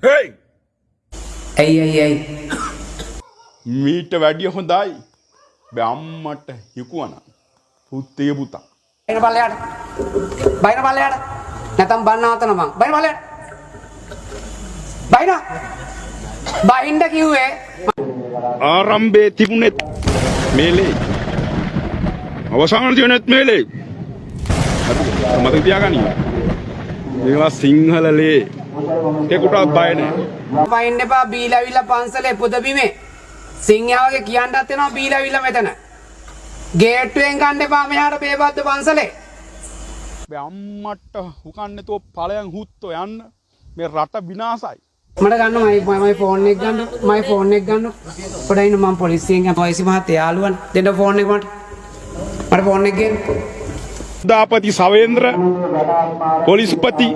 හේයි. ඇයි ඇයි ඇයි? මීට වැඩිය හොඳයි බෑ අම්මට හිකුවනම් පුත්තේ පුතා. බයින පල්ලෙහාට. බයින පල්ලෙහාට. නැත්තම් බන්න ආතන මං. බයින පල්ලෙහාට. බයින. බයින්ඩ කිව්වේ. ආරම්භයේ තිබුණෙත් මේ ලේ. අවසාන තිබුණෙත් මේ ලේ. හරි මතක තියාගන්න. මේවා සිංහල ලේ. කෙකුටවත් බය නෑ. බයින්න එපා බීලා ඇවිල්ලා පන්සලේ පොද බිමේ. සිංහයා වගේ කියන්නත් වෙනවා බීලා ඇවිල්ලා මෙතන. ගේට්ටුවෙන් ගන්න එපා මෙහාට බේබද්ද පන්සලේ. බෑ අම්මට හුකන්නේ නැතුව ඵලයන් හුත්තෝ යන්න. මේ රට විනාසයි. මට ගන්න මයි මයි ෆෝන් එක ගන්න, මයි ෆෝන් එක ගන්න. පොඩ්ඩක් ඉන්න, මම පොලිසියෙන් පොලිසි මහත්තයා යාළුවන් දෙන්න ෆෝන් එක මට. මට ෆෝන් එක ගේන්න. දාපති සවේන්ද්‍ර පොලිස්පති